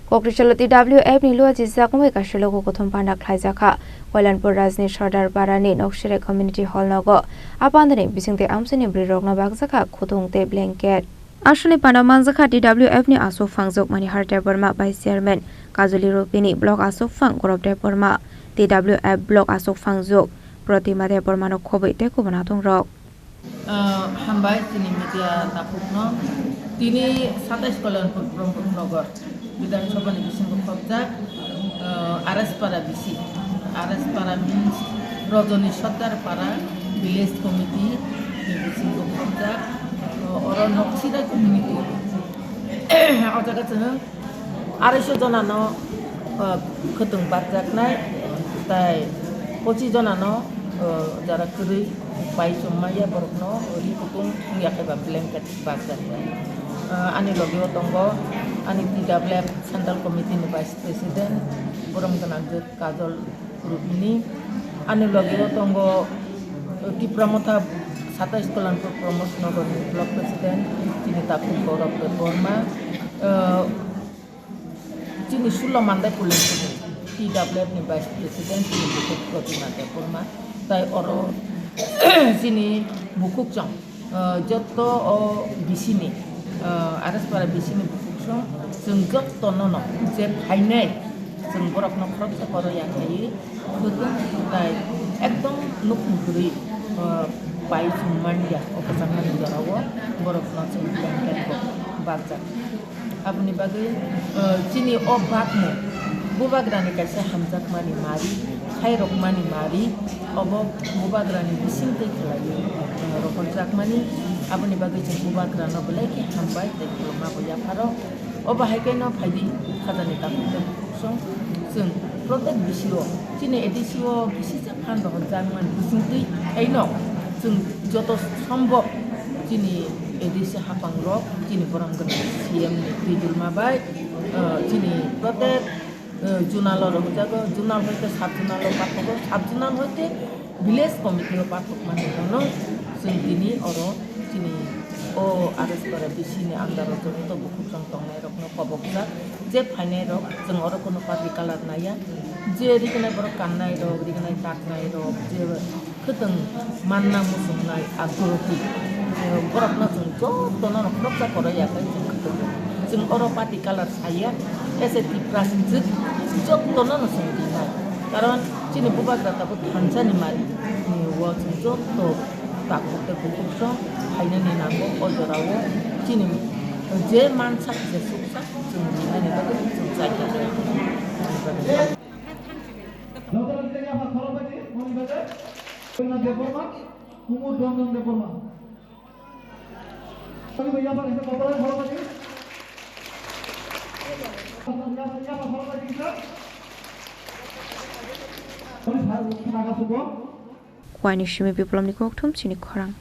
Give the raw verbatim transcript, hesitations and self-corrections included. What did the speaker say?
Kokrisalo T W F ni luajijak wngwi kaisa logo kuthum panda khlaijakha. Koilanpur Rajni Sardar Parani Noksere Community Hall nogo. A pandani bisingtwi amchaini bwrwirokno bakjakha khutung tei blanket. Aswkni panda manjakha T W F ni aswk phangjak Manihar Debbarma, Vice Chairman, Kajuli Rupini, Block aswk phang Gaurav Debbarma, T W F Block aswk phangjak Pratima Debbarmano khobwi tei kubun atongrok. Ah, hambai chini media takhukno. Tini satais Kalyanpur Brahmanagar Bidhan Sabha ni bisingo khopjak, ah, R S Para bisi, R S Para means Rajani Sardar Para Village Committee ni bisingo khopjak, ah, oro Noksira community. O jaga chwng Arai sho jona no, ah, khwtwng bakjaknai, tai pochi jona no, ah, jara kwrwi pai chum maya borok no ri kutung wngya khe ba blanket bakjaknai. Ah, ani logi o tongo ani T W F Central Committee ni Vice President, borom gwnang Kajol Rupini. Ani logi o tongo Tipra Motha satais Kalyanpur Pramod Nagar ni Block President, chini takhuk Gaurav Debbarma. Ah, Chini Sulo Mandai Pulinsini T W F ni Vice President chini bukhuk Pratima Debbarma, tai oro chini bukhuk chwng, ah, joto o B C ni, ah, R S Para B C ni bukhuk chwng, chwng joto no no je phainai chwng borok no khoroksa koro yakhaiwi khwtwng tai ekdom nukhung kwrwi, ah, pai chwng manya o kwchangmani jorao borok no chwng blanket bo bakjak. Aboni bagwi, eh, chini o bakmung bubagrani kaisa hamjakmani mari, khairokmani mari, obo bubagrani bisingtwi khlaiwi, eh, rohorjakmani. Aboni bagwi chwng bubagrano belai khe hambai tei khulumma bo yapharo. Obo hai khe no phaidi khajani takhuk tei bukhuk song chwng protek bisio chini A D C o kisi Phan rohorjakmani bisingtwi haino chwng joto sombok chini A D C haphangrok, chini borom gwnang C M ni twijlma bai, eh, chini protek, eh, zonal o rohorjago, zonal hoite sub zonal o pathogo, sub zonal hoite village committee o pathokmani jono chwng tini oro chini o R S Para B C ni under o joto bukhuk chwng tongnairokno kobokjak, je phainairok chwng oro kunu party colour naiya, je rignai borok kannairok, rignai taknairok, je khwtwng manna muchungnai agrohi, eh, borokno chwng jotono no khoroksa koro ya khe chwng khwtwng. Chwng oro party colour saya, as a Tiprasa chwng jotono no chwng rinai. Karon chini bubagra tabuk thansani mari, eh, o chwng joto takhuk tei bukhuk song phainani nango o jorao chini je mansak je suksa chwng rinani bagwi chwng chai kha. Nokdar ni yapha khorokbaidi, moni bade. Debbarma, Kumud Ranjan Debbarma. Yapha, yapha khorokbaidi. Yapha, yapha khorokbaidi kisa. Moni sa, naga subo. Kuaini simi Biplomni kokthum chini khorang.